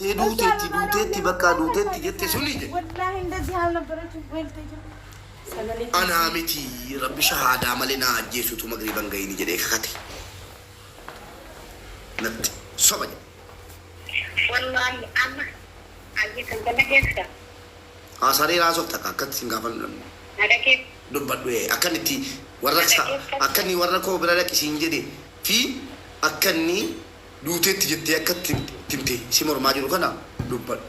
Duuteetti duuteetti bakka duuteetti jette suni jedhe. ወላሂ እንደዚህ አልነበረችም። ወይ ልተኛ sagalee Anaa miti rabbi shahaadaa malee naa ajjeesutu magriiban gahini jedhee kakate. Natti soba jedhe. Wallahi amma ayya kan kana keessa Haasaree raasofta akka akkatti sin gaafannu na dhageessa. dubbadhu akka inni itti warra akka inni warra koo bira dhaqisiin jedhe fi akka inni duuteetti jettee akka itti timte si mormaa jiru kana dubbadhu.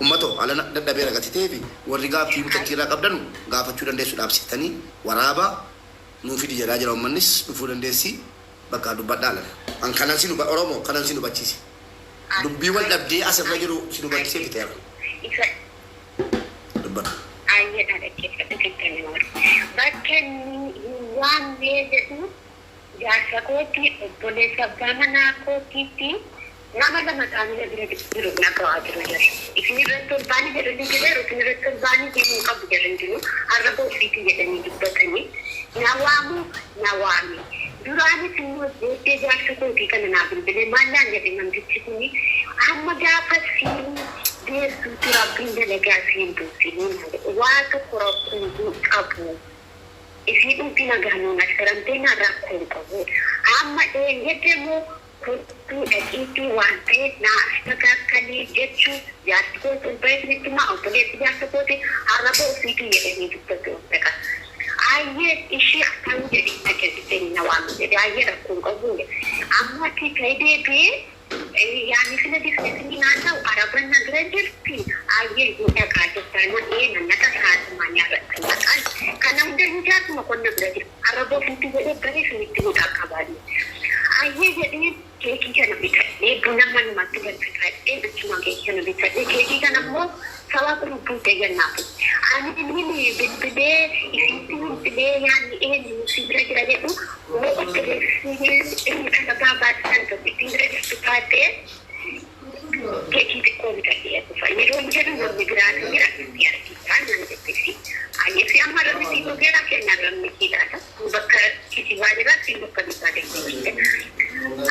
Uummatoo ala dadhabee ragatitee fi warri gaaffii mucattii irraa qabdanu gaafachuu dandeessu dhaabsiftanii waraabaa nuu fidi jedhaa jira uummannis dhufuu dandeessi bakka dubbadhaa lana. An kanan si Oromoo kanan si hubachiise. Dubbii wal dhabdee asirra jiru si hubachiisee fiteera. Isa Dubbadhu. ayya na dhaggeeffadhu jettanii warra. Bakka inni hin waamnee jedhu jaarsa kootii obboleessa abbaa manaa kootiitti nama lama qaamila bira jiru nagawaa jiru jira. Isin irratti ol baanii jedhanii jiru isin irratti ol baanii deemuu qabu jedhan jiru arraba ofiitii jedhanii dubbatanii na waamu na waame. Duraanis immoo booddee jaarsa kootii kana naa bilbilee maallaan jedhe namtichi kuni amma gaafa siin deessuuti rabbiin dalagaa siin buusinii naan jedhe waa tokko rakkoon hin qabu. Isii dhumti nagaan asirantee na rakkoo hin qabu. Amma eenyatti immoo kottuu dhaqiitii waan ta'eef naa astakaakkalee jechuu jaarsi kootu hin baay'isnitti maa obboleessi jaarsa kooti arraba ofiitii jedhanii dubbatu dhaqa. Ayyee ishee akkam jedhee dhaqee na waamu jedhe ayyee rakkoo hin qabu. Amma ati ta'ee deebi'ee yaani sila difnefni naanna'u araban na bira jirti ayyee hin dhaqaa jirta na ee nan naqa saatumaan yaadadha naqaan kana hunda hin jaarsuma qonna bira jiru arraba ofiitti jedhee baree sunitti mucaa qabaani. Ayyee jedhee keekii kana bitadhee buna manumatti danfifadhee achuma keekii kana bitadhee keekii kana immoo sabaa qurubbuu ta'e jennaafu. Ani inni bilbilee isitti bilbilee yaanni eenyu si bira jira jedhu moo obboleessi inni dhala baabaa tokko ittiin bira jirtu taatee keekii xiqqoo bitadhee dhufa. Yeroo inni jedhu namni biraatu jira itti argitaan nan jettisi. Ayyee amma rabbi si gogeera kenna rabbi si laata. Bakka kisibaa jira si bakka bitaa deemtee.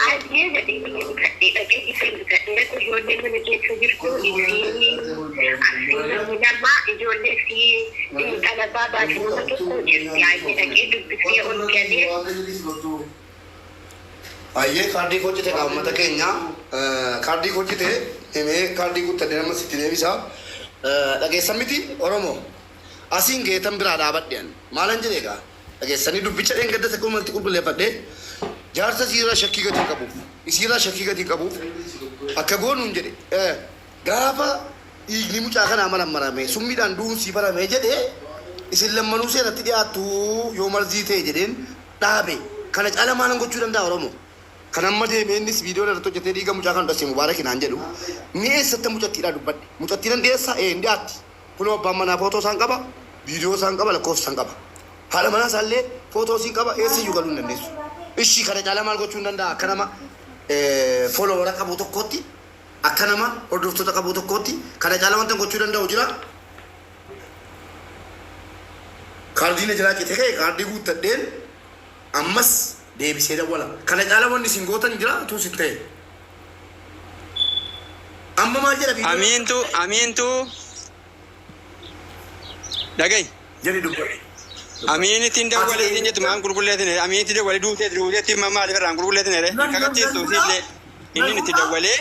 Ayyee jedhee bitadhee dhaqee isa bitadhee dhaqu ijoollee mana keessa jirtu isiin asii namni lama ijoollee si dhala baabaati nama tokko jirti. Ayyee dhaqee dubbisee ol galee Ayyee kaardii hojjete kaa uummata keenya kaardii hojjete himee kaardii guuttadhee nama sitti deebisa. Dhageessan miti Oromoo asiin geetan biraa dhaabadhe an maalan jedhe egaa dhageessanii dubbicha dheengadda takka uumatti qulqulleeffadhe jaarsa isiirraa shakkii gatii qabuuf isiirraa shakkii gatii qabuuf akka goonuun jedhe gaafa dhiigni mucaa kanaa marammarame summiidhaan du'uun sii barame jedhe isin lammanuu seeratti dhiyaattu yoo marzii ta'e jedheen dhaabe kana caala maalan gochuu danda'a Oromoo. Kan amma deemee innis viidiyoo irratti hojjetee dhiiga mucaa kan dhasee Mubaarak naan jedhu ni eessatti mucattiidhaa dubbadhe. Mucattiin nan dhiyeessaa ee hin dhiyaatti. Kunoo abbaan manaa footoo isaan qaba, viidiyoo isaan qaba, lakkoofsa isaan qaba. Haadha manaa isaallee footoo isiin qaba eessayyuu galuu hin dandeessu. Ishii kana caalaa maal gochuu hin danda'a akka nama follower qabu tokkootti akka nama hordoftoota qabu tokkootti kana caalaa wanta gochuu danda'u jira. Kaardiin na jalaa cite ka'e kaardii guuttadheen ammas deebisee dawwala. Kana caala wanni isin gootan jira utuu isin ta'e. Amma maal jedha viidiyoo? Amiintu amiintu dhagayi. Jedhi dubbadhu. Amiinitiin dawwaleetiin jettu maan qulqulleetin amiinitti dawwalee duuteeti duuteetti maaliif irraan qulqulleetin ere kakachiistu siillee inni itti dawwalee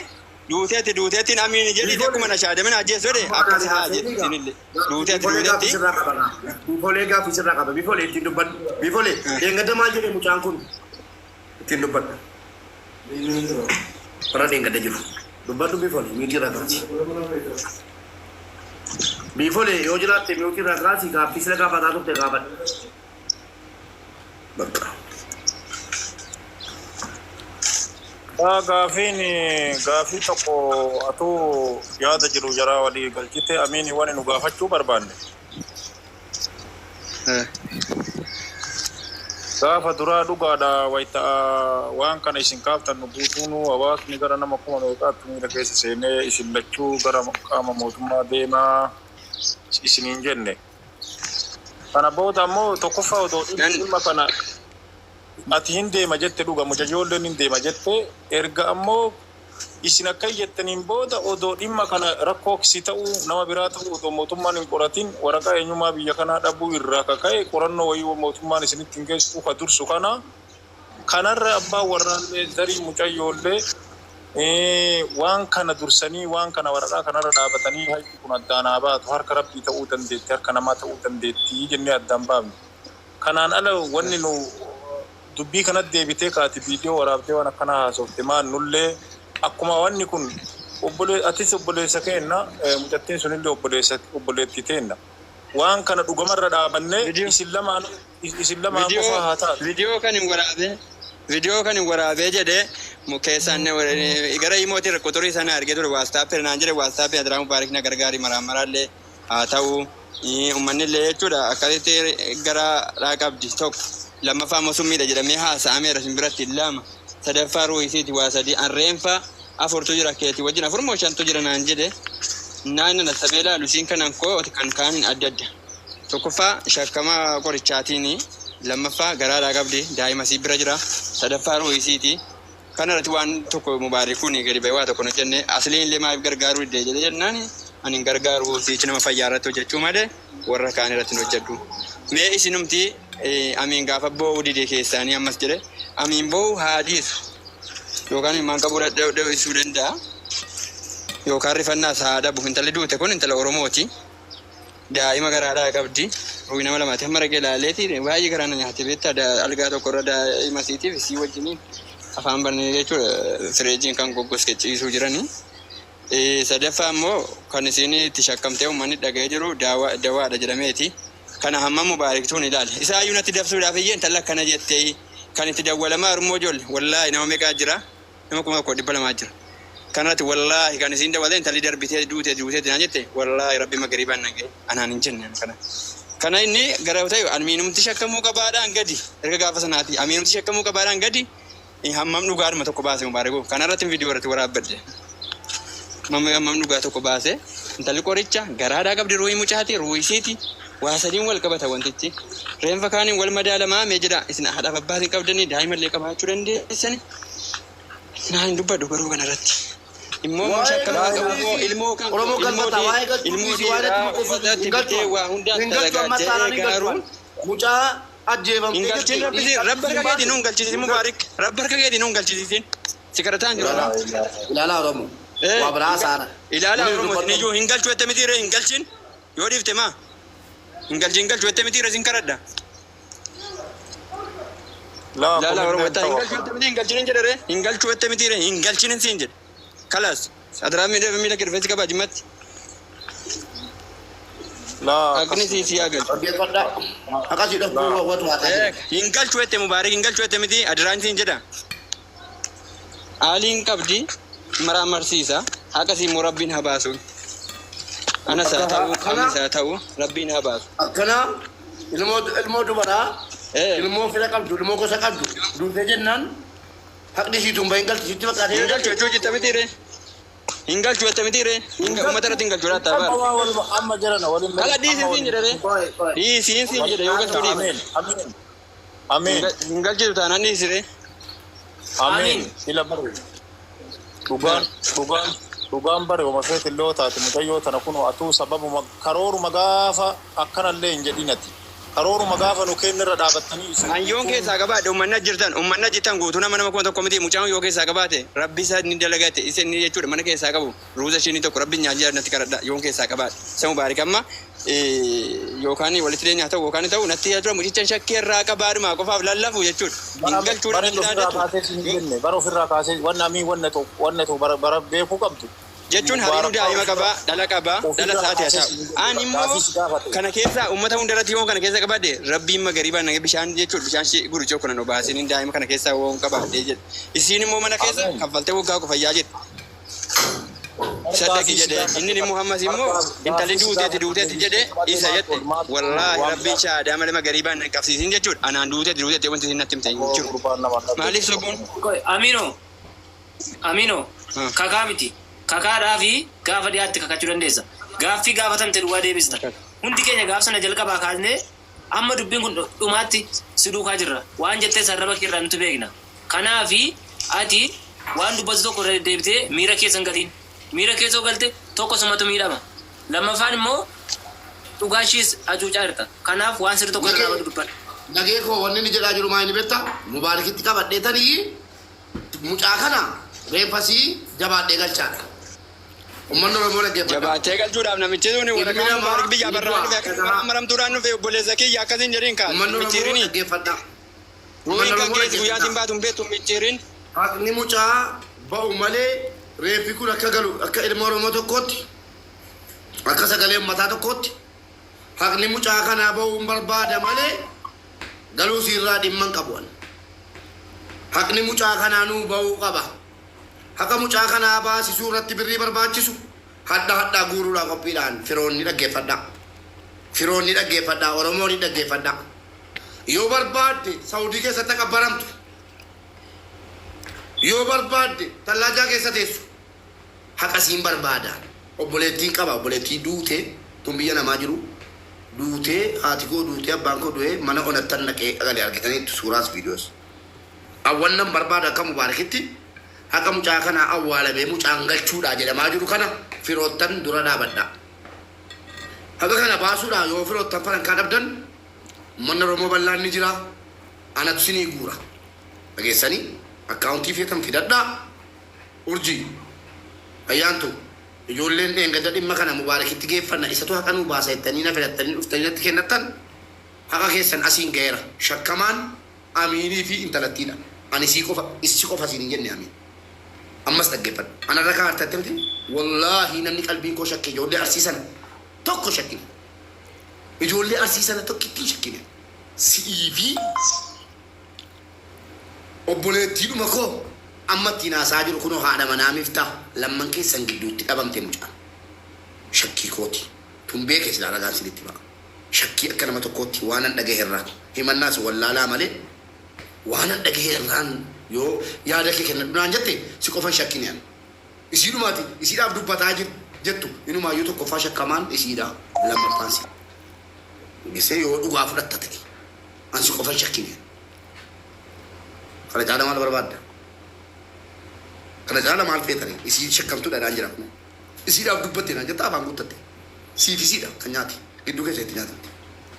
duuteetti duuteettiin amiini jedhi akkuma na shaadamin ajjeessu jedhe akkas haa jettu isinillee duuteetti Bifolee gaaffii duuteetti. sirraa qaba. Bifolee gaaffii sirraa qaba. Bifolee ittiin dubbadhu. Bifolee dheengadda maal jedhe mucaan kun ittiin dubbadhu. Warra dheengadda jiru. Dubbadhu bifolee miitii irraa kaasi. Bifolee yoo jiraatte miitii irraa kaasi gaaffii sila gaafataa turte gaafadhu. Bakka. Gaafiin gaafii tokko atuu yaada jiru jaraa walii galchite amiini wani nu gaafachuu barbaanne. Gaafa duraa dhugaadha wayita waan kana isin kaaftan nu guutuunu hawaasni gara nama kuma meeqaatti miira keessa seenee isin lachuu gara qaama mootummaa deemaa isiniin jenne. Kana booda ammoo tokkoffaa odoo dhimma kana ati hin deema jette dhuga mucayyoolleen hin deema jette erga ammoo Isin akka jettaniin booda odoo dhimma kana rakkoo si ta'uu nama biraa ta'uu odoo mootummaan hin qoratin, waraqaa eenyummaa biyya kanaa dhabuu irraa kaka'e, qorannoo wayii mootummaan isinitti hin geessu ka dursu kana kanarra abbaan warraallee zarii mucayyoollee waan kana dursanii, waan kana waraqaa kanarra dhaabatanii, hayyu kun addaan haa baatu, harka rabbii ta'uu dandeetti, harka namaa ta'uu dandeetti jennee addaan baafne. Kanaan ala wanni nu dubbii kanatti deebitee kaati viidiyoo waraabdee waan akkanaa haasofte maan nullee akkuma wanni kun obbole atis obboleessa keenna, mucattiin sunillee obboleessa obboleettii teenna. Waan kana dhugamarra dhaabannee isin lamaan qofa haa taatu. Viidiyoo kan hin waraabee jedhee keessaan gara imootii quxurii sana argee ture. WhatsAppii naan jedhe. WhatsAppii adiraa Mubaarik na gargaari, maraamaraallee haa ta'u, uummanni illee jechuudha akkasitti gara dhaa qabdi. Tokko, lammaffaa immoo summiidha jedhamee haasa'ameera isin biratti. Lama, sadaffaa ruuhisiiti. Waa sadii, anreenfa afurtu jira, keetii wajjin afur moo shantu jira naan jedhe. Naan na sabee laalu isiin kanan koo kan kaaniin adda adda. Tokkoffaa shakkamaa qorichaatiin, lammaffaa garaadhaa qabdi, daa'ima sii bira jira, sadaffaa ruuhisiiti. Kana irratti waan tokko Mubaarikuun gadi ba'ee waa tokko hin hojjenne. Asliin illee maaliif gargaaruu didde jedhe jennaan, ani hin gargaaru, siichi nama fayyaa irratti hojjechuu malee warra kaan irratti hin hojjedhu. Mee isinumti amiin gaafa boo'uu dide keessaanii ammas jedhe, amiin boo'uu haa dhiisu yookaan ilmaan qabuu dhabuu danda'a yookaan rifannaas haa dhabu. Intalli duute kun intala Oromooti. Daa'ima garaadhaa qabdi. Ruuhi nama lamaati. Hamma raqee ilaaleeti baay'ee garaa na nyaate, beektaa? Algaa tokko irra daa'ima isiitiif isii wajjiniin afaan banee jechuudha, fireejiin kan goggoske ciisuu jiranii. Sadaffaa immoo kan isiin itti shakkamtee uummanni dhaga'ee jiru dawaadha jedhameeti. Kana hamma Mubaariktuun ilaale. Isaayyuu natti dabsuudhaaf iyyee intala akkana jettee kan itti dawwalamaa harummoo ijoollee wallaahi nama meeqaa jira? Nama 1200 jira. Kanarratti wallaahi kan isiin dawwalee intalli darbitee duute duutee naan jette, wallaahi rabbi magariibaan nan ga'e anaan hin jenne kana. Kana inni gara ta'e amiinumti shakkamuu qabaadhaan gadi erga gaafa sanaati amiinumti shakkamuu qabaadhaan gadi hammam dhugaadhuma tokko baase Mubaarikuu kanarratti viidiyoo irratti waraabbadhe. Hammam dhugaa tokko baase? Intalli qoricha garaadhaa qabdi, ruuhii mucaati, ruuhii isiiti, waa sadiin wal qabata wantichi. Reenfa kaaniin wal madaalamaa mee jedha. Isin haadhaaf abbaatiin qabdanii daa'imallee qabaachuu dandeessani. Naan hin dubbadhu garuu kanarratti. Immoo Waa'ee shakkamaa qabu galchuu immoo ilmoo kan Oromoo ilmoo galfata, waa'ee galchuu ilmoo dhiisii, waa'ee dhiiraa natti uffatatti hin galchu. bitee waa hundaan Hin galchu, amma dalagaachee taanaan hin garuu galchu. Mucaa ajjeefamtee hin galchin. jirti. Rabbi rabbi harka keetiin nun galchisiisin, Mubaarik, rabbi harka keetiin nun galchisiisin, si kadhataan jiru. Ilaalaa Oromoo. Waa biraa saana. Ilaalaa Oromoo, isin iyyuu hin galchu jette mitiire? Hin galchin yoo dhiifte maa hin galchin, hin galchu jette mitiire? Sin kadhadha. Laa Ilaalaa Oromoo, kunillee hin galchu jette miti? Hin galchin hin jedhere, hin galchu jette mitiire? Hin galchin siin jedhe. Kalaas adaraa miidha miila kirfeessi qabaa jimmatti. Laa Haqni si si haa galchu. Dhaggeeffadhaa. Akkasii dhofuu watu haa ta'u. Hin galchu jette Mubaarik, hin galchu jette miti? Adiraan siin jedha. Haaliin qabdi maraa marsiisa, haqasii immoo rabbiin haa baasu. Anas haa ta'u, anis haa ta'u, rabbiin haa baasu. Akkana ilmoo dubaraa, ilmoo fira qabdu, ilmoo gosa qabdu duutee jennaan haqni isiituun bahin galti sitti fakkaatee. Hin galchu jechuu jette mitiire? Hin galchu jette mitiire? Uummata irratti hin galchu laata Amma baara. waa waluma amma jedhana waliin Kala dhiisiin siin jedhe ree. Dhiisiin siin jedhe yoo galchuu dhiifte. Ameen, ameen, ameen. Hin galchitu taanaan dhiisire. Ameen. Ila bare dhugaan bare uma feet illee taate mucayyoo tana kun atuu sababuma karooruma gaafa akkanallee hin jedhinati, karooruma gaafa nu kennirra dhaabattanii isin Hayyoon keessaa qabaadhe, uummanni jirtan, uummanni jirtan guutuu nama 1000 miti. Mucaan yoo keessaa qabaate rabbi isa ni dalagate isa inni jechuudha mana keessaa qabu ruuza ishii tokko rabbi nyaajaa natti kadhadha. Yoon keessaa qabaate isa Mubaarik amma yookaan walitti dhiyeenyaa ta'u yookaan ta'u natti jechuudha, mucicha shakkii irraa qabaadhuma qofaaf lallafu jechuudha. Hin galchuudha Bara natti ofirraa dhaadatu. kaasee sin jenne, bara ofirraa kaasee wanna amii wanna tokko bara beekuu qabdu. Jechuun hariiroo daa'ima qabaa, dhala qabaa, dhala isaati haa ta'u. Ani immoo kana keessa uummata hundarratti yoo kana keessa qabaadhe rabbiin magariibaan nage bishaan jechuudha, bishaan ishee gurichoo kana nu baasiniin daa'ima kana keessaa waan qabaadhe jedhe. Isiin immoo mana keessa kaffaltee waggaa qofa fayyaa jedhe. Sadaqi jedhe. Inni immoo hammas immoo intalli duuteeti duuteeti jedhe isa jette. Wallaahi rabbiin shaadaa malee magariibaan na qabsiisin jechuudha. Anaan duuteeti duuteeti wanti isin natti himte hin jiru. Maaliif sobuun? Amino. Amino. Kakaa miti. Kakaadhaa fi gaafa dhiyaatti kakachuu dandeessa. Gaaffii gaafatamte duwwaa deebista. Hundi keenya gaaf sana jalqabaa kaasnee amma dubbiin kun dhumaatti si duukaa jirra. Waan jettee sarraba keerraa nuti beekna. Kanaafi ati Waan dubbatu tokko irra deddeebitee miira keessa hin galin. Miira keessa yoo galte tokko sumatu miidhama. Lammaffaan immoo dhugaa ishiis hacuucaa jirta. Kanaaf waan sirrii tokko irra dhaabadhu dubbadhu. Nagee koo wanni inni jedhaa jiru maa inni beektaa? Mubaarakitti qabadhee tanii mucaa kana reeffasii jabaadhee galchaadha. Uummanni Oromoo dhaggeeffadha. Jabaatee galchuudhaaf namichi sun Ilmi waraqaa namaa Mubaarak biyyaa ni barraa du'a. dhufe akka maramtuudhaan dhufe obboleessa kiyya akkasiin jedhiin kaa Uummanni Oromoo micciirini. dhaggeeffadha. Ruuhin Uummanni kan Oromoo keessa guyyaatiin dhaggeeffadha. baatu hin beektu micciirin. Haqni mucaa ba'u malee reeffi kun akka galu akka ilma Oromoo tokkootti akka sagalee uummataa tokkootti haqni mucaa kanaa ba'uu hin barbaada malee galuu siirraa dhimma hin qabu. ani. Haqni mucaa kanaa nuu ba'uu qaba. Haqa mucaa kanaa baasisuu irratti birrii barbaachisu hadha hadhaa guuruudhaa qophiidhaan firoonni dhaggeeffadhaa. Firoonni dhaggeeffadhaa, Oromoon dhaggeeffadhaa. Yoo barbaadde Saawudii keessatti akka baramtu yoo barbaadde tallaajaa keessa teessu haqa siin barbaada. Obboleettiin qaba, obboleettii duute tun biyya namaa jiru duutee haati koo duutee abbaan koo du'ee mana onattan naqee dhagalee argitaniitu suuraas viidiyoos. Awwannan barbaada akka Mubaarakitti haqa mucaa kanaa awwaalamee mucaan galchuudha jedhamaa jiru kana firoottan dura dhaabadha. Haqa kana baasuudha yoo firoottan farankaa dhabdan uummanni Oromoo bal'aan ni jira. Anatu sinii guura. Dhageessanii akkaawuntii feetan fidadhaa. Urjii ayyaantu ijoolleen dheengadda dhimma kana Mubaarakitti geeffanna isatu haqa nuu baasa jettanii na filattanii dhuftanii natti kennattan haqa keessan asiin ga'eera. Shakkamaan Amiinii fi intalattiidha. Ani sii qofa issi qofa siin hin jenne Amiin. Ammas dhaggeeffadhu. Anarra kaa artatte miti wallaahi namni qalbiin koo shakke ijoollee arsii sana tokko shakkine. Ijoollee arsii sana tokkittiin shakkine. Si'ii fi obboleettiidhuma koo amma ittiin haasaa jiru kunoo haadha manaa miftaa lamman keessan gidduutti dhabamte mucaan. Shakkii kooti. Tun beeke silaa ragaan sinitti ba'a. Shakkii akka nama tokkootti waan an dhagahe irraa himannaas wallaalaa malee waan an dhagahe irraan yoo yaada kee kennadhu naan jette si qofan shakkine an. Isiidhumaati isiidhaaf dubbataa jettu inumaayyuu tokkoffaa shakkamaan isiidha lammaffaan si. Gisee yoo dhugaa fudhatta ta'e an si qofan shakkine. Kana caala maal barbaadda? Kana caala maal feetani? Isii shakkamtuudha dhaan jira kun. Isiidhaaf dubbatte naan jetta afaan guuttatte. Siif isiidha kan nyaate. Gidduu keessa itti nyaatamte.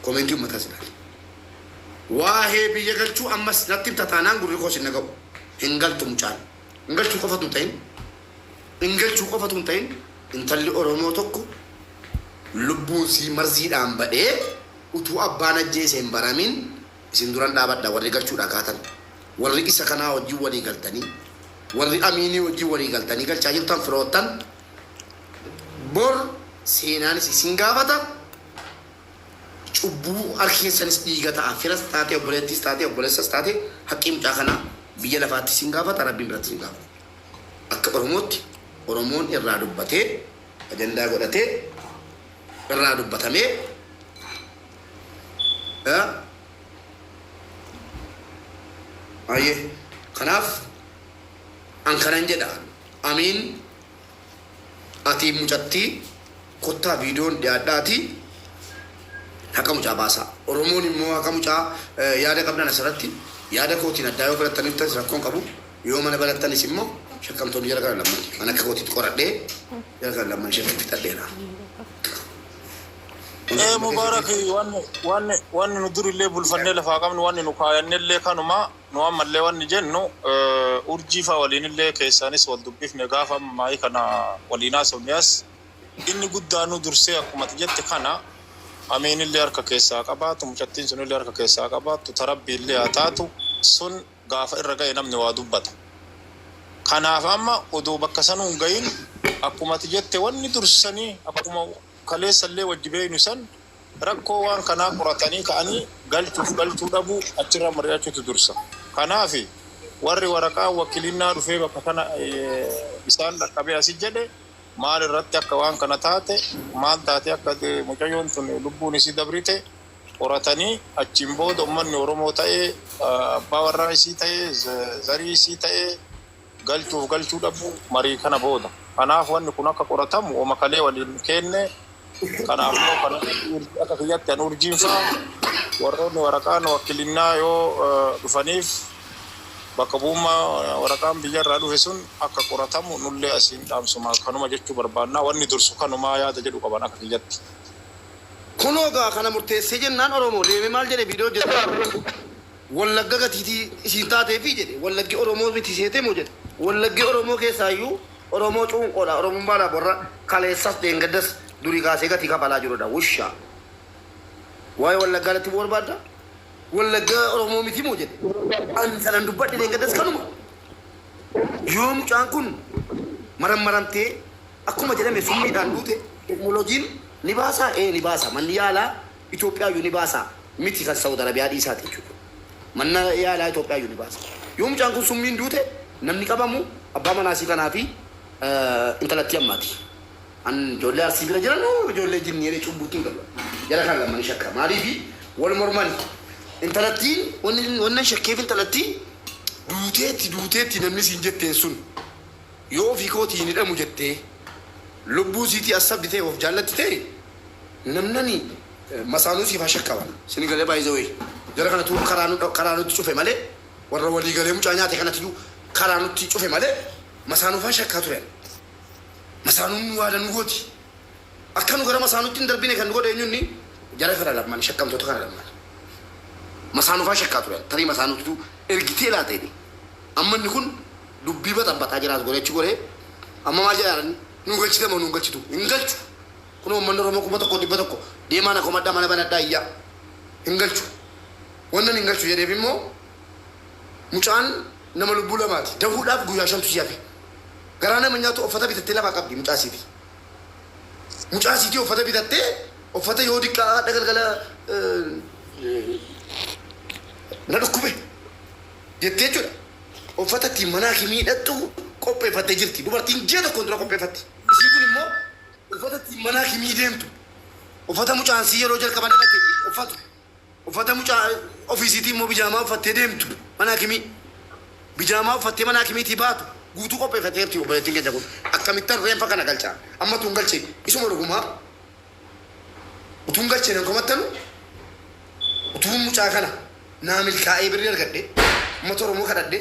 Koomentii uummataa si ilaali. Waa'ee biyya galchuu ammas natti himta taanaan gurri koos hin dhaga'u. Hin galtu mucaan. Hin galchuu qofatu hin ta'in. Hin galchuu qofatu hin ta'in. Intalli Oromoo tokko lubbuun sii marziidhaan badhee utuu abbaan ajjeese hin baramin isin duran dhaabadha warri galchuudha kaatan. Warri isa kanaa wajjin walii galtanii warri Amiinii wajjin walii galtanii galchaa jirtan firoottan bor seenaanis isin gaafata cubbuu harki keessanis dhiiga ta'a firas taate obboleettis taate obboleessas taate haqqii mucaa kanaa biyya lafaatti isin gaafata rabbiin biratti isin gaafata. Akka Oromootti Oromoon irraa dubbatee ajandaa godhatee irraa dubbatamee Ayyee kanaaf an kanan jedha Amiin ati mucattii kottaa viidiyoon dhiyaadhaatii haqa mucaa baasaa. Oromoon immoo haqa mucaa yaada qabdan asirratti yaada kootiin addaa yoo filattaniif ta'es rakkoon qabu yoo mana banattanis immoo shakkamtoonni jara kana lamman an akka kootiitti qoradhee jara kana lamman shakkii fixadheera. Ee Mubaarak wanni wanni wanni nu durillee bulfannee lafaa qabnu wanni nu kaayannellee kanuma nu ammallee wanni jennu urjii faa waliinillee keessaanis wal dubbifne gaafa amma maayii kana waliin haasofne as inni guddaa nu dursee akkuma ati jette kana amiinillee harka keessaa qabaatu mucattiin sunillee harka keessaa qabaattu tarabbiillee haa taatu sun gaafa irra ga'e namni waa dubbata. Kanaaf amma odoo bakka sanuu hin gahin akkuma ati jette wanni dursanii akkuma kaleessallee wajji beeynu san rakkoo waan kanaa qoratanii ka'anii galchuuf galchuu dhabuu achirra mari'achuutu dursa. Kanaaf warri waraqaa wakilinnaa dhufee bakka kana isaan dhaqqabee asi jedhe maal irratti akka waan kana taate maal taate akka mucayyoon tun lubbuun isii dabrite qoratanii achiin booda ummanni Oromoo ta'ee abbaa warraa isii ta'ee zarii isii ta'ee galchuuf galchuu dhabuu marii kana booda. Kanaaf wanni kun akka qoratamu oma kalee waliin kenne kanaaf immoo kana akka kiyyatti an urjiin faa warroonni waraqaan wakilinnaa yoo dhufaniif Bakka bu'ummaa waraqaan biyyarraa dhufe sun akka qoratamu nullee asiin dhaamsuma kanuma jechuu barbaannaa wanni dursu kanumaa yaada jedhu qaban akka kiyyatti. Kunoo gaa kana murteessee jennaan Oromoo deemee maal jedhe viidiyoo hojjete. Wallagga gatiitii isiin taateefi jedhe Wallaggi Oromoo miti seete moo jedhe. Wallaggi Oromoo keessaayyuu Oromoo cuunqoodha. Oromummaadhaaf warra kaleessas dheengaddas durii kaasee gatii kafalaa jirudha. Wushaa. Waa'ee Wallaggaa natti bu'uu barbaadda? Wallagga Oromoo miti moo jedhe. Ani sanan dubbadhe dheengaddas kanuma. Yoo mucaan kun marammaramtee akkuma jedhame summiidhaan duute teknooloojiin ni baasaa? Ee ni baasa. Manni yaalaa Itoophiyaayyuu ni baasa. Miti kan Saawud Arabiyaa dhiisaati jechuudha. Manna yaalaa Itoophiyaayyuu ni baasa. Yoo mucaan kun summiin duute namni qabamu abbaa manaasii kanaa fi intalattii ammaati. An ijoollee Arsii bira jiran ijoollee jinnii jedhee cubbuutti hin galu. Jara kana lamman shakka. Maaliifi wal mormani. Intalattiin wanni shakkeef intalattii duuteetti duuteetti namni siin jetteen sun yoo ofii kootii hin hidhamu jettee lubbuu siitii assabdi ta'e of jaallatti ta'e namnani masaanuu siif haa shakkaban. Sini galee by the way. Jara kanatu karaa nutti cufe malee warra walii galee mucaa nyaate kanatu karaa nutti cufe malee masaanuu faa shakkaa ture. Masaanuun waa danuu gooti. Akka nu gara masaanuutti hin darbine kan nu godhe eenyunni jara kana lamman shakkamtoota kana lamman. Masaanuu faa shakkaa ture. Tarii masaanuutu ergitee laata jedhe. Amma inni kun dubbii baxabbaxaa jiraas godhe achi godhee amma maal jedhaan nu galchite moo nu galchitu hin galchu. Kun uummanni Oromoo 1100 deemaa na komadhaa mana banadhaa iyyaa hin galchu. Wannan hin galchu jedheef immoo mucaan nama lubbuu lamaati. Dahuudhaaf guyyaa shantu si hafe. Garaa nama nyaatu uffata bitattee lafaa qabdi mucaa isiiti. Mucaa isiitii uffata bitattee uffata yoo diqqaa haadha galgala na dhukkube jettee jechuudha. Uffata ittiin mana hakimii hidhattu qopheeffattee jirti. Dubartiin ji'a tokkoon dura qopheeffatti. Isiin kun immoo uffata ittiin mana hakimii deemtu. Uffata mucaan sii yeroo jalqaba dhalate uffatu. Uffata mucaa ofiisiitii immoo bijaamaa uffattee deemtu mana hakimii. Bijaamaa uffattee mana hakimiitii baatu guutuu qopheeffatteerti obboleettiin keenya kun. Akkamittan reenfa kana galchaa? Amma utuun galchee isuma dhugumaa utuun galchee nan komattanu utuun mucaa kana naa milkaa'ee birrii argadhe uummata Oromoo kadhadhe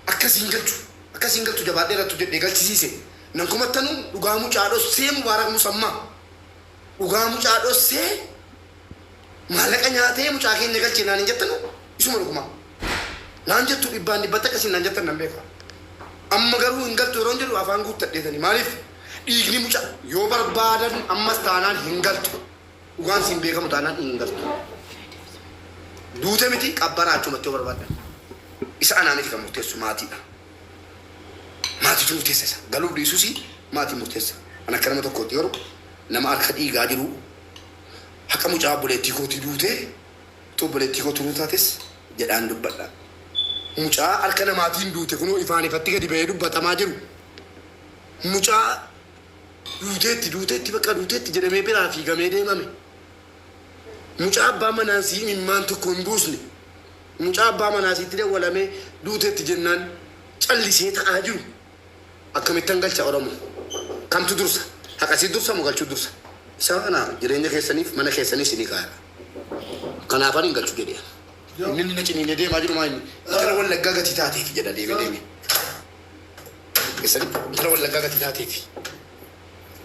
akkasiin galchu akkasiin galchu jabaadhee irratti hojjedhee galchisiise nan komattanu dhugaa mucaa dhossee Mubaarak Musammaa dhugaa mucaa dhossee maallaqa nyaatee mucaa keenya galchee naan hin jettanu isuma dhugumaa naan jettu dhibbaan dhibbatti akkasiin naan jettan nan beeka. Amma garuu hin galtu yeroo jedhu afaan guuttadheetani maaliif dhiigni mucaa yoo barbaadan ammas taanaan hin galtu dhugaan siin beekamu taanaan hin galtu. Duute miti qabbaraa achumatti yoo barbaadan. Isa anaa miti kan murteessu maatiidha. Maatiitu murteessa isa. Galuuf dhiisuus maatiin murteessa. An akka nama tokkootti garuu nama harka dhiigaa jiru haqa mucaa obboleettii kootii duutee utuu obboleettii koo turuu taates jedhaan dubbadha. Mucaa harka namaatiin duute kunoo ifaan ifatti gadi ba'ee dubbatamaa jiru. Mucaa duuteetti duuteetti bakka duuteetti jedhamee biraa fiigamee deemame. Mucaa abbaa manaasii imimmaan tokko hin buusne. Mucaa abbaa manaasiitti dawwalamee duuteetti jennaan callisee ta'aa jiru. Akkamittan galcha Oromoo? Kamtu dursa? Haqasii dursa moo galchuu dursa? Isa kana jireenya keessaniif mana keessaniif isinii kaaya. Kanaafan hin galchu jedhee. Inni inni na ciniinee deemaa jiru maa inni? Intala Wallaggaa gatii taateef jedha deeme deeme. Keessanii intala Wallaggaa gatii taateef.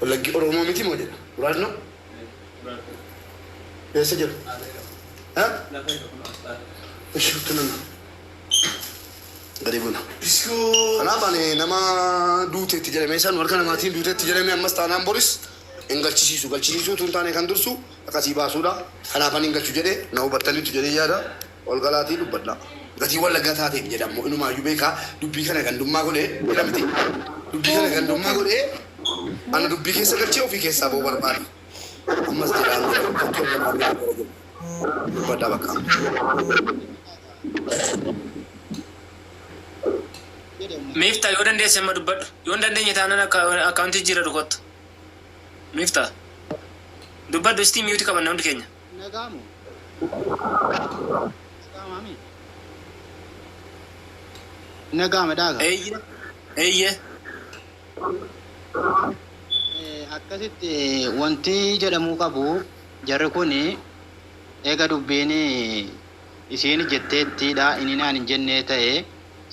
Wallaggi Oromoo miti moo jedha? Muraad no? Eessa jiru? Ha? Ishi utunan. Gadi buna. Kanaaf ani nama duuteetti jedhamee san harka namaatiin duuteetti jedhamee ammas taanaan boris hin galchisiisu. Galchisiisuu utuu hin taane kan dursu akkasii baasuudha. Kanaaf ani hin galchu jedhee na hubattaniitu jedhee yaada ol galaatii dubbadha. Gatii Wallaggaa taateef jedha ammoo inumaayyuu beekaa dubbii kana gandummaa godhee jedha miti. Dubbii kana gandummaa godhee ana dubbii keessa galchee ofii keessaa ba'uu barbaada. Ammas jedhaan jira. Dubbadhaa bakka. Miifta yoo dandeesse amma dubbadhu. Yoo hin dandeenye taanaan akkaawuntii jijjiirradhu kottu. Miifta. Dubbadhu istii mute qabanna hundi keenya. Nagaamu. Nagaamami. Nagaama dhaaga. Eeyye. Eeyye. Akkasitti wanti jedhamuu qabu jarri kun eega dubbiin isiin jetteettiidha inni naan hin jennee ta'e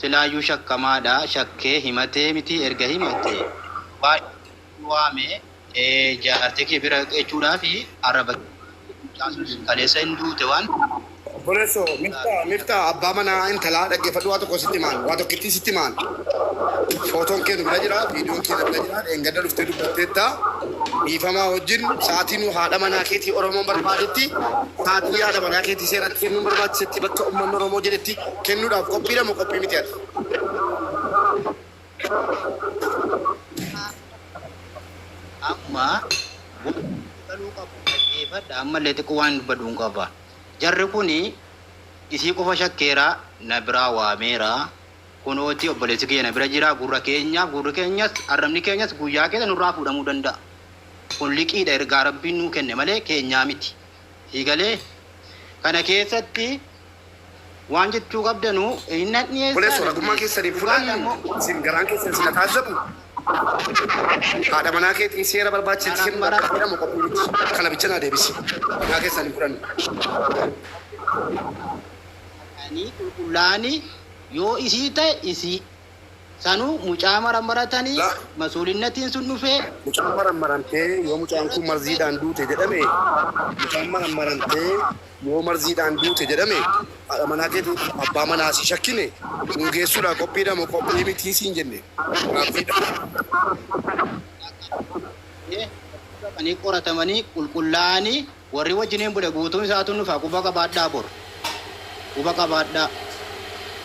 Silaayyuu shakkamaadha. Shakkee himatee miti erga himate waan waame jaartii kee bira jechuudhaaf arraba mucaan sun kaleessa hin duute waan Obboleessoo, Miftaa, Miftaa, abbaa manaa intalaa dhaggeeffadhu. Waa tokko sitti maan, waa tokkittii sitti maan. Footoon kee nu bira jira, viidiyoon kee nu bira jira, dheengadda dhuftee dubbatteetta. Dhiifamaa wajjin sa'aatii nu haadha manaa keetii Oromoon barbaadetti, sa'aatii haadha manaa keetii seeratti kennuun barbaachisetti, bakka uummanni Oromoo jedhetti kennuudhaaf qophiidha moo qophii miti ati? Amma galuu qabu dhaggeeffadha. Ammallee xiqqoo waan dubbadhu hin qaba. Jarri kuni isii qofa shakkeera, na biraa waameera. Kunooti obboleessi kiyya na bira jira. Gurra keenyaaf gurri keenyas arrabni keenyas guyyaa keessa nurraa fuudhamuu danda'a. Kun liqiidha, ergaa Rabbiin nuu kenne malee keenyaa miti. Siigalee kana keessatti waan jechuu qabdanu hin Obboleessoo, dhiyeessaa. Ragummaa keessanii Dhugaadha fudhannu immoo. Isin garaan keessan isin taazzabu. Haadha manaa keetii seera barbaachisetti kennuudhaaf qophiidha moo qophii miti? Kana bicha naa deebisi. Ragaa keessanii fudhannu. Ani qulqullaa'anii yoo isii ta'e isii sanuu mucaa maramaratanii La. Masuulinnatiin sun dhufee Mucaan marammaramtee yoo mucaan kun marziidhaan duute jedhame, mucaan marammaramtee yoo marziidhaan duute jedhame, haadha manaa keetii abbaa manaa si shakkine nu geessuudha qophiidha moo qophii mitii siin jenne gaaffiidha. Dhaqanii qoratamanii qulqullaa'anii warri wajjiniin bule guutuun isaatu nufa. Quba qabaadhaa, bor quba qabaadhaa.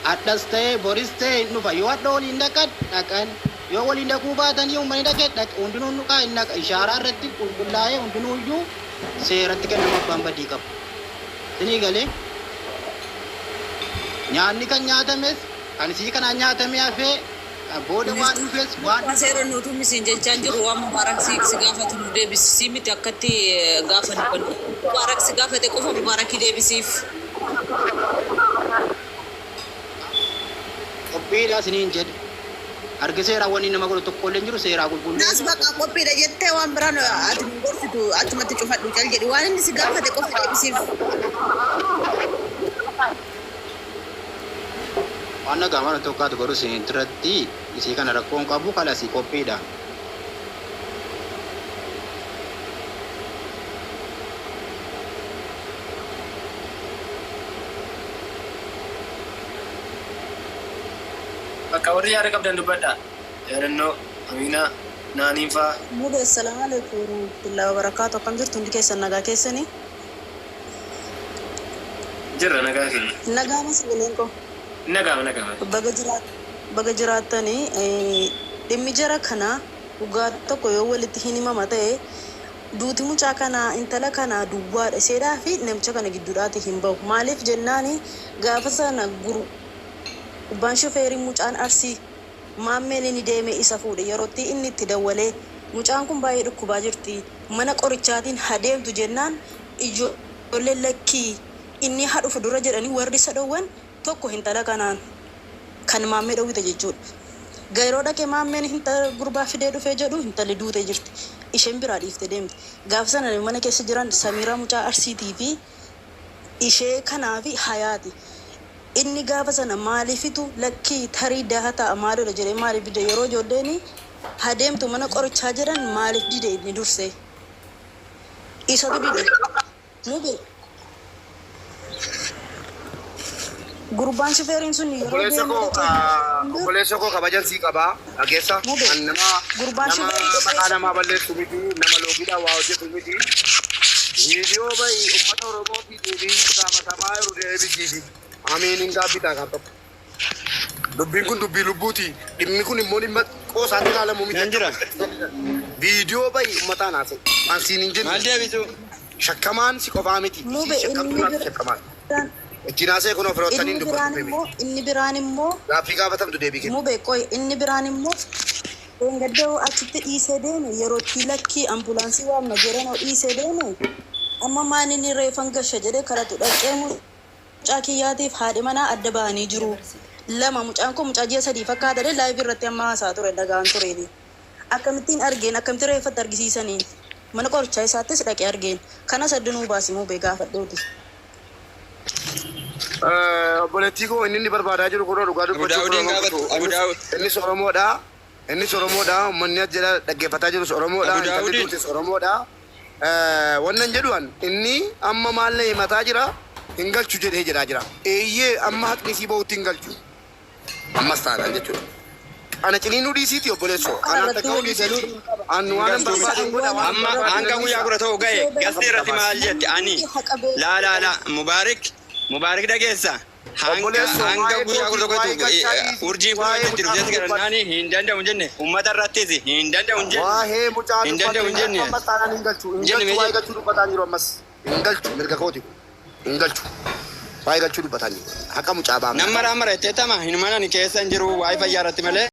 Hadhas ta'e boris ta'e hin dhufa. Yoo hadha waliin dhaqan dhaqan, yoo waliin dhaquu baatanii uummanni dhaqe dhaqe, hundinuu nuqaa hin dhaqa. Ishaaraa irratti qulqullaa'ee hundinuu iyyuu seeratti kennama abbaan badii qabu. Sinii galee nyaanni kan nyaatames kan isii kanaan nyaatamee hafee booda waan dhufes waan Waan seera nuti misiin jechaa jiru waan Mubaarak si gaafatu nu deebisi. Si miti akkatti gaafa dubbannu. Mubaarak si gaafate qofa Mubaarakii deebisiif. Qophiidha isiniin jedhe. Argi seeraa wanni nama godhu tokko illee hin jiru, seeraa Naas qulqulleessa. Bakka qophiidha jettee waan biraan ati nu gorsitu achumatti cufadhu, cal jedhi, waan inni si gaafate qofa deebisiif. Waan nagaa mara tokkaatu garuu isin irratti isii kana rakkoon qabu kalasii qophiidha. Bakka warri yaada qabdan dubbadha. Yaadannoo, Aminaa, Naaniin faa. Mube, assalamu alaikum warahmatullahi wabarakatuh. Akkam jirtu hundi keessan, nagaa keessanii? Jirra, nagaa keenya. Nagaama sagaleen koo? Nagaama, nagaama. Baga jiraat baga jiraattanii. Dhimmi jara kana dhugaa tokko yoo walitti hin himama ta'e, duuti mucaa kanaa intala kanaa duwwaadha isheedhaa fi namicha kana gidduudhaati hin bahu. Maaliif jennaani, gaafa sana gurbaan shufeerii mucaan Arsii Maammeen inni deeme isa fuudhe yerootti inni itti dawwalee mucaan kun baay'ee dhukkubaa jirti, mana qorichaatiin ha deemtu jennaan, ijoolleen lakkii inni ha dhufu dura jedhanii warri isa dhowwan tokko hintala kanaan kan Maammee dhowwite jechuudha. Yeroo dhaqee Maammeen hintala gurbaa fidee dhufee jedhu intalli duutee jirti. Isheen biraa dhiiftee deemte. Gaafa sana mana keessa jiran Samiiraa mucaa Arsiitii fi ishee kanaa fi Hayaati. Inni gaafa sana maaliifitu lakkii tarii daha ta'a maalodha jedhee maaliif dide? Yeroo ijoolleen ha deemtu mana qorichaa jedhan maaliif dide inni dursee? Isatu dide. Mube. Gurbaan shufeeriin sun yeroo Obboleessa deemee koo dhaqee obboleessa koo, kabajan sii qabaa, dhageessa. Mube. An nama Gurbaan nama shufeerii maqaa dhufee namaa balleessu miti, nama loogiidhaan waa hojjetu miti. Viidiyoo bahi, uummata Oromootii deebii gaafatamaa jiru deebisiisi. Amiin, hin gaabbitaa kan tokko. Dubbiin kun dubbii lubbuuti. Dhimmi kun immoo dhimma qoosaatti ilaalamu miti. Nan jira. Viidiyoo bahi, uummataan haasa'e. An siin hin Maal jenne. deebisu? Shakkamaan si qofaa miti. Mube Si shakkamtuu inni naaf shakkamaan. Biraan Ittiin haasa'e kun ofiroottaniin inni dubbatu biraan beebe. immoo inni biraan immoo Gaaffii gaafatamtu deebii kenna. Mube, qoy, inni biraan immoo dheengadda achitti dhiisee deeme yerootti lakkii ambulaansii waamna jedhanoo dhiisee deeme. Amma maan inni reefan gasha jedhee karatu dhaqee mucaa kiyyaatiif haadhi manaa adda bahanii jiru. Lama mucaan kun mucaa ji'a 3 fakkaata live irratti amma haasaa ture dhagaan tureeti. Akkamittiin argeen, akkamitti reeffatti argisiisaniin mana qorichaa isaattis dhaqee argeen kanas adda nuu baasi, Mube, gaafadhuuti. Obboleettii koo inni inni barbaadaa jiru kunoo dhugaa Abu dubbachuu Daawudiin kun gaafatu. Oromoo Abu kutu. Daawud. Innis Oromoodha. Innis Oromoodha. Uummanni as jala dhaggeeffataa jirus Oromoodha. Abu Intalli Daawudiin. duutes Oromoodha. Wannan jedhu an inni amma maal na himataa jira hin galchu jedhee jedhaa jira. Eeyyee amma haqni isii bahutti hin galchu. Ammas taanaan jechuudha. Ana ciniinuu dhiisiiti obboleessoo. Kana Anaan irratti takka walii galuu dhiisiiti. An waan hin barbaadin godha waan Amma barbaadin hanga guyyaa 11 ga'e galtee irratti maal jette ani laa laa laa Mubaarik Mubaarik dhageessa hanga Obboleessoo, hanga waa'ee guyyaa kudha kootii, tokkotti waa'ee galchaa dhiisi, urjiin kun waa'ee itti mucaa dhufteetti dubbadhu. kadhannaani hin danda'u hin jenne uummata irrattis hin danda'u hin jenne Waa'ee mucaa hin danda'u hin jenne ammas taanaan hin galchu. Hin Hin jenne galchu waa'ee mee galchuu dubbataa hin jiru ammas. Hin galchu mirga kooti kun. Hin galchu. Waa'ee galchuu dubbataa hin jiru. Haqa mucaa baafna. Nama mara mara itti tama hin manan keessa hin jiru waa'ee fayyaa irratti malee.